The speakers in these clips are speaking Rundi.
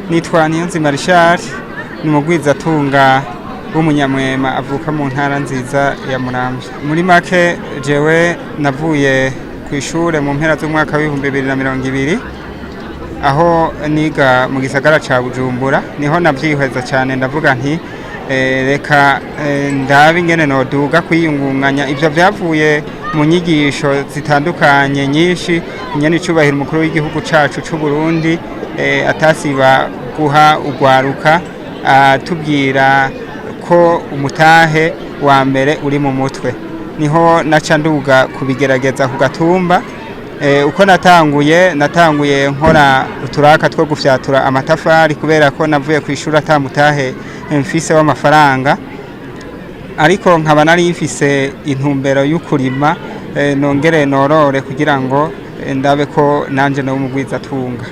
Nitwa Niyonzima Richard, ni umugwizatunga w'umunyamwema avuka mu ntara nziza ya Muramvya. Muri make, jewe navuye ku ishure mu mpera z'umwaka w'2020, aho niga mu gisagara ca Bujumbura. Niho navyihweza cyane, ndavuga nti reka ndabe ingene noduga kwiyungunganya. Ivyo vyavuye mu nyigisho zitandukanye nyinshi nyene icubahiro umukuru w'igihugu cacu c'u Burundi atasiba guha ugwaruka, atubwira ko umutahe wa mbere uri mu mutwe. Niho naca nduga kubigerageza ku gatumba. Uko natanguye nkora uturaka two gufyatura amatafari, kubera ko navuye ku ishuri atamutahe mfise w'amafaranga, ariko nkaba nari mfise intumbero y'ukurima, nongere norore kugira ngo ndabe ko nanje no mugwizatunga.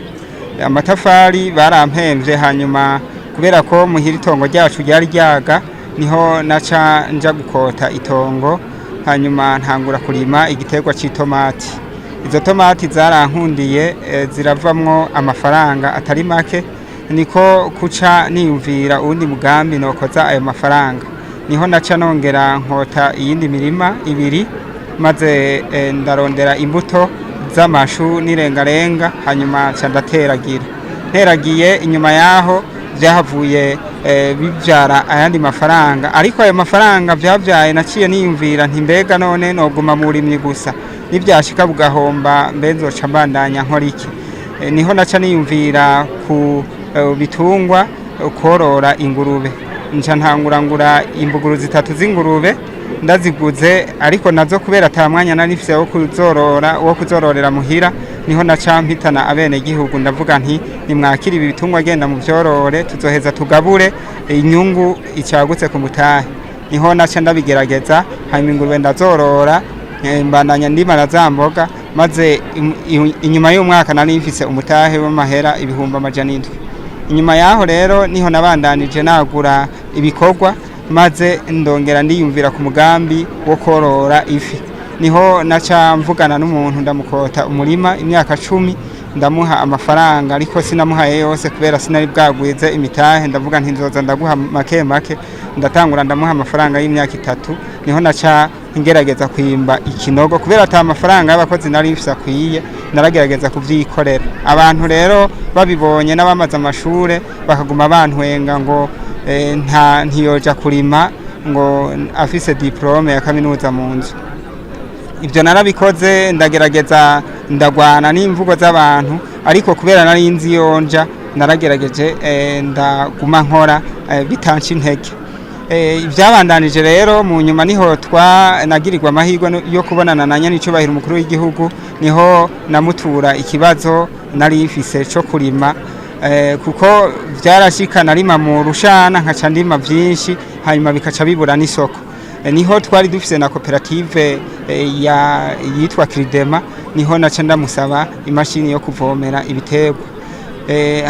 Amatafari barampemvye, hanyuma kubera ko muhira itongo ryacu ryari ryaga, niho naca nja gukota itongo, hanyuma ntangura kurima igiterwa c'itomati. Izo tomati zarankundiye, ziravamwo amafaranga atari make. Niko kuca niyumvira uwundi mugambi nokoza ayo mafaranga. Niho naca nongera nkota iyindi mirima ibiri, maze ndarondera imbuto z'amashu n'irengarenga, hanyuma nca ndateragira. Nteragiye, inyuma yaho byahavuye bibyara ayandi mafaranga. Ariko ayo mafaranga byabyaye, naciye niyumvira nti: mbega none noguma mu burimyi gusa, nibyashika bugahomba, mbe nzoca mbandanya nkora iki? Niho naca niyumvira ku bitungwa, korora ingurube. Nca ntangura ngura imbuguru zitatu z'ingurube. Ndaziguze, ariko nazo kubera ata mwanya nari mfise wo kuzorora, wo kuzororera muhira, niho naca mpitana abenegihugu, ndavuga nti: nimwakire ibi bitungwa, genda mu vyorore, tuzoheza tugabure inyungu icagutse ku mutahe. Niho naca ndabigerageza, hanyuma ingurube ndazorora, mbandanya ndimara za mboga, maze inyuma y'umwaka nari mfise umutahe w'amahera 700,000. Inyuma yaho rero niho nabandanije nagura ibikorwa, maze ndongera ndiyumvira ku mugambi wo korora ifi. Niho naca mvugana n'umuntu, ndamukota umurima imyaka 10, ndamuha amafaranga, ariko sinamuhaye yose kubera sinari bwagwize imitahe. Ndavuga nti: nzoza ndaguha make make. Ndatangura ndamuha amafaranga y'imyaka 3. Niho naca ngerageza kwimba ikinogo. Kubera ata mafaranga y'abakozi nari mfise akwiye, naragerageza kuvyikorera. Abantu rero babibonye n'abamaze amashure bakaguma bantwenga ngo nta ntiyoja kurima, ngo afise diplôme ya kaminuza mu nzu. Ibyo narabikoze, ndagerageza, ndagwana n'imvugo z'abantu, ariko kubera nari nzi iyo nja, naragerageje, ndaguma nkora, bitanca intege. Ibyabandanije rero mu nyuma, niho twa nagirirwa amahirwe yo kubonana na nyanicubahiro umukuru w'igihugu. Niho namutura ikibazo nari mfise co kurima, kuko vyarashika narima mu rushana, nkaca ndima vyinshi, hanyuma bikaca bibura n'isoko. Niho twari dufise na koperative ya yitwa Cridema. Niho naca ndamusaba imashini yo kuvomera ibiterwa,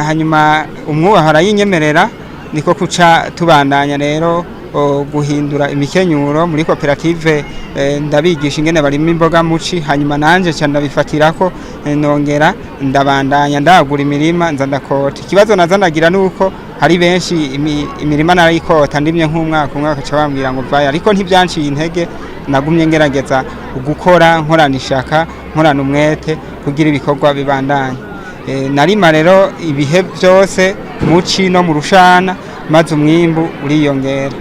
hanyuma umwubaha arayinyemerera. Niko kuca tubandanya rero guhindura imikenyuro muri koperative, ndabigisha ingene barima imboga muci, hanyuma nanje ca ndabifatirako, nongera ndabandanya ndagura imirima, nza ndakota. Ikibazo naza ndagira nuko hari benshi imirima narayikota, ndimye nk'umwaka umwe bakaca bambwira ngo vayo, ariko ntibyanciye intege. Nagumye ngerageza gukora, nkorana ishaka, nkorana umwete kugira ibikorwa bibandanye. Narima rero ibihe byose, muci no mu rushana, maze umwimbu uriyongera.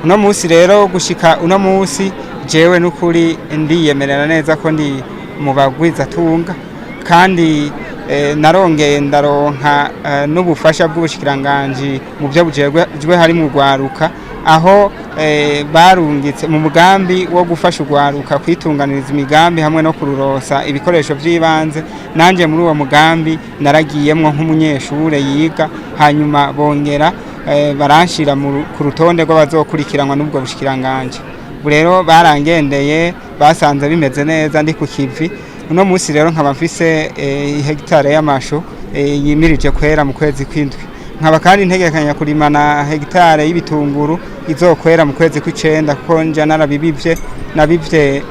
Uno munsi rero, gushika uno munsi, jewe n'ukuri ndiyemerera neza ko ndi mu bagwizatunga, kandi narongeye ndaronka n'ubufasha bw'ubushikiranganji mu byo bujejwe hari mu rwaruka, aho barungitse mu mugambi wo gufasha urwaruka kwitunganiriza imigambi hamwe no kururosa ibikoresho by'ibanze. Nanjye muri uwo mugambi naragiyemwo nk'umunyeshure yiga, hanyuma bongera baranshira ku rutonde rw'abazokurikiranwa n'ubwo bushikiranganji. Ubu rero barangendeye, basanze bimeze neza, ndi ku kivi. Uno munsi rero nkaba mfise hegitare y'amashu yimirije kwera mu kwezi kw'indwi, nkaba kandi ntegekanya kurima na hegitare y'ibitunguru izokwera mu kwezi kw'icenda, kuko nja narabibivye. Nabivye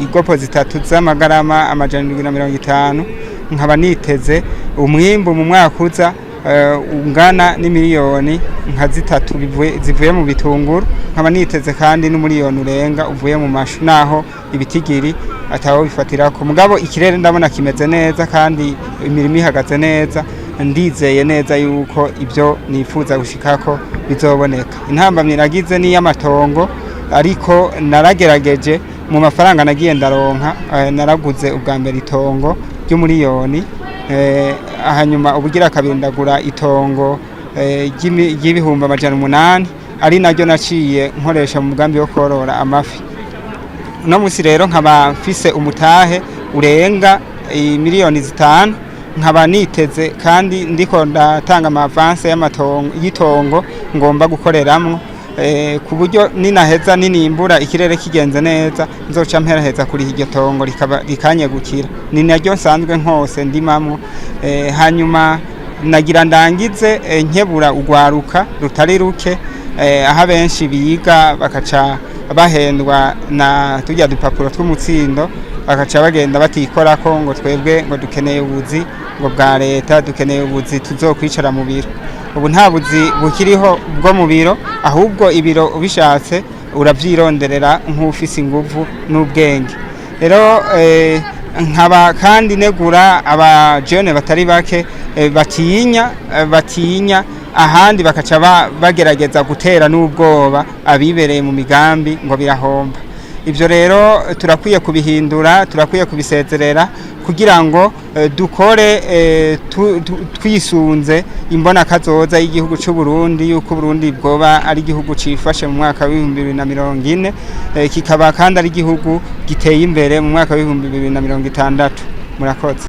igopo zitatu z'amagarama 750, nkaba niteze umwimbu mu mwaka uza. ungana n'imiliyoni nka zitatu zivuye mu bitunguru, nkaba niteze kandi n'umuriyoni urenga uvuye mu mashu, naho ibitigiri ataho bifatirako. Mugabo ikirere ndabona kimeze neza kandi imirimo ihagaze neza, ndizeye neza yuko ibyo nifuza gushikako bizoboneka. Intambamyi nagize ni iy'amatongo, ariko naragerageje mu mafaranga nagiye ndaronka, naraguze ubwa mbere itongo ry'umuriyoni, hanyuma ubugira kabiri ndagura itongo ry'ibihumbi 800, ari naryo naciye nkoresha mu mugambi wo korora amafi. Uno munsi rero nkaba mfise umutahe urenga miliyoni 5, nkaba niteze kandi ndiko ndatanga ama avances y'amatongo y'itongo ngomba gukoreramwo, ku buryo ninaheza ninimbura ikirere kigenze neza nzoca mperaheza kuriha iryo tongo rikaba rikanyegukira, ni naryo nsanzwe nkose ndimamwo. Hanyuma nagira ndangize nkebura urwaruka rutari ruke, aho abenshi biga bakaca bahendwa na turya dupapuro tw'umutsindo, bakaca bagenda batikorako ngo twebwe ngo dukeneye ubuzi ngo bwa leta, dukeneye ubuzi tuzokwicara mu biro. Ubu nta buzi bukiriho bwo mu biro, ahubwo ibiro ubishatse urabyironderera nk'ufise inguvu n'ubwenge. Rero nkaba kandi negura abajene batari bake batinya ahandi bakaca bagerageza gutera n'ubwoba abibereye mu migambi ngo birahomba. Ibyo rero turakwiye kubihindura, turakwiye kubisezerera kugira ngo dukore twisunze imbona kazoza y'igihugu cy'u Burundi, yuko Burundi bwoba ari igihugu cifashe mu mwaka wa 2040, kikaba kandi ari igihugu giteye imbere mu mwaka wa 2060. Murakoze.